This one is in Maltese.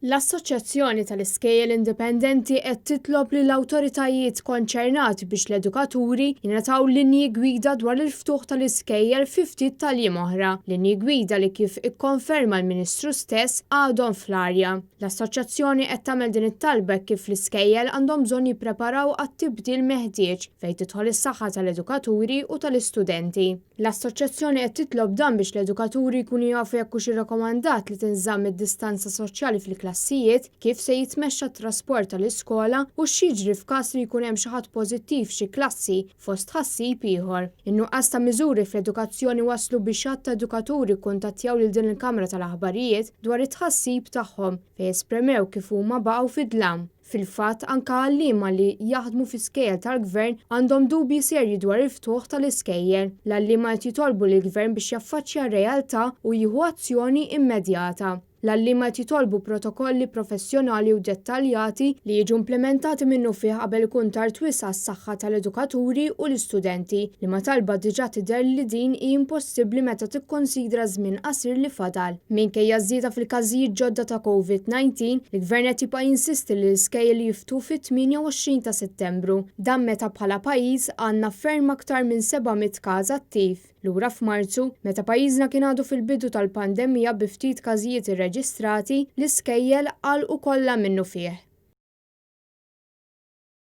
L-Assoċjazzjoni tal-Iskejjel Indipendenti qed titlob lill-awtoritajiet konċernati biex l-edukaturi jingħataw linji gwida dwar il-ftuħ tal-iskejjel fi ftit tal-jiem oħra. Linji gwida li kif ikkonferma l-Ministru stess għadhom fl-arja. L-Assoċjazzjoni qed tagħmel din it-talba hekk kif l-iskejjel għandhom bżonn jippreparaw għat-tibdil meħtieġ fejn tidħol is-saħħa tal-edukaturi u tal-istudenti. L-Assoċjazzjoni qed titlob dan biex l-edukaturi jkunu jafu jekk hux irrakkomandat li tinżamm id-distanza soċjali fil-klassijiet, kif se jitmexxa t-trasport tal-iskola u x'jiġri f'każ li jkun hemm xi ħadd pożittiv f'xi klassi, fost tħassib ieħor. In-nuqqas ta' miżuri fl-edukazzjoni wasslu biex għadd ta' edukaturi kkuntattjaw lil din il-kamra tal-aħbarijiet dwar it-tħassib tagħhom fejn esprimew kif huma baqgħu fid-dlam. Fil-fatt, anke għalliema li jaħdmu fi skejjel tal-Gvern għandhom dubji serji dwar il-ftuħ tal-iskejjel. L-għalliema qed jitolbu lill-Gvern biex jaffaċċja r-realtà u jieħu azzjoni immedjata. L-għalliema qed jitolbu protokolli professjonali u dettaljati li jiġu implimentati minnufih qabel ikun tard wisq għas-saħħa tal-edukaturi u l-istudenti, liema talba diġà tidher li din hi impossibbli meta tikkonsidra ż-żmien qasir li fadal. Minkejja ż-żieda fil-każijiet ġodda ta' Covid-19, il-Gvern qed jibqa' jinsisti li l-iskejjel jiftħu fit-28 ta' Settembru. Dan meta bħala pajjiż għandna ferm aktar minn 700 każ attiv. Lura f'Marzu, meta pajjiżna kien għadu fil-bidu tal-pandemija bi ftit każijiet irreġistrati, l-iskejjel għalqu kollha minnufih.